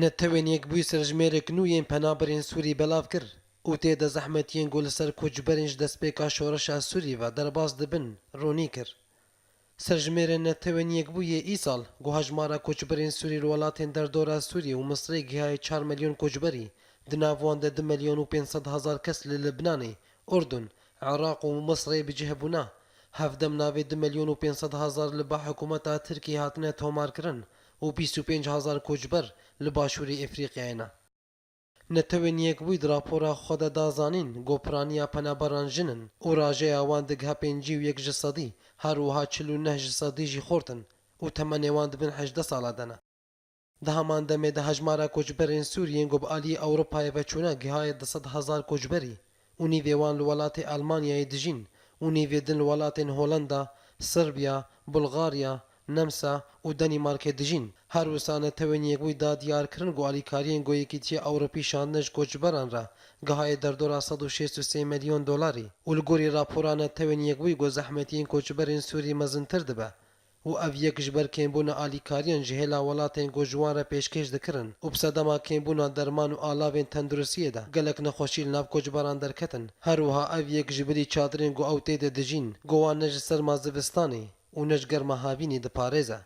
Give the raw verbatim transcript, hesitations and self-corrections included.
Netewên Yekbûyî serjimêrek nû yên penaberên Sûrî belav kir û tê de zehmetiyên ku li ser koçberên ji destpêka şoreşa Sûrî ve derbas dibin, ronî kir. Serjimêrên Netewên Yekbûyî îsal, ku hejmara koçberên Sûrî li welatên derdora Sûriyê û Misrê gihaye çar milyon koçberî, di nav wan de du milyon û pênc sed hezar kes li Libnanê, Urdun, Iraq û Misrê bi cih bûne. Hevdem navê du milyon û pênc sed hezar li ba hikûmeta Tirkiyê hatine tomarkirin û bîst û pênc hezar koçber li Başûrê Efrîqyayê ne. Netewên Yekbûyî di rapora xwe de da zanîn, ku piraniya penaberan jin in û rajeya wan digihe pêncî û yek ji sedî, her wiha çil û neh ji sedî jî xort in û temenê wan di bin hejdeh sala de ne. Di heman demê de hejmara koçberên Sûriyên ku bi aliyê Ewropayê ve çûne gihaye du sed hezar koçberî û nîvê wan li welatê Elmanyayê dijîn û nîvê din li welatên Holanda, Sirbiya, Bulgarya, Nemsa û Danîmarkê dijîn. Her wisa Netewên Yekbûyî da diyar kirin ku alîkariyên ku Yekîtiya Ewropî şandine ji koçberan re gihaye derdora sed û şêst û sê milyon dolarî û li gorî rapora Netewên Yekbûyî ku zehmetiyên koçberên Sûrî mezintir dibe û ev yek ji ber kêmbûna alîkariyan ji hêla welatên ku ji wan re pêşkêş dikirin û bi sedema kêmbûna derman û alavên tenduristiyê de gelek nexweşî li nav koçberan derketin. Her wiha ev yek ji bilî çadirên ku ew tê de dijîn, ku wan ne ji serma zivistanê û ne ji germa havînê diparêze.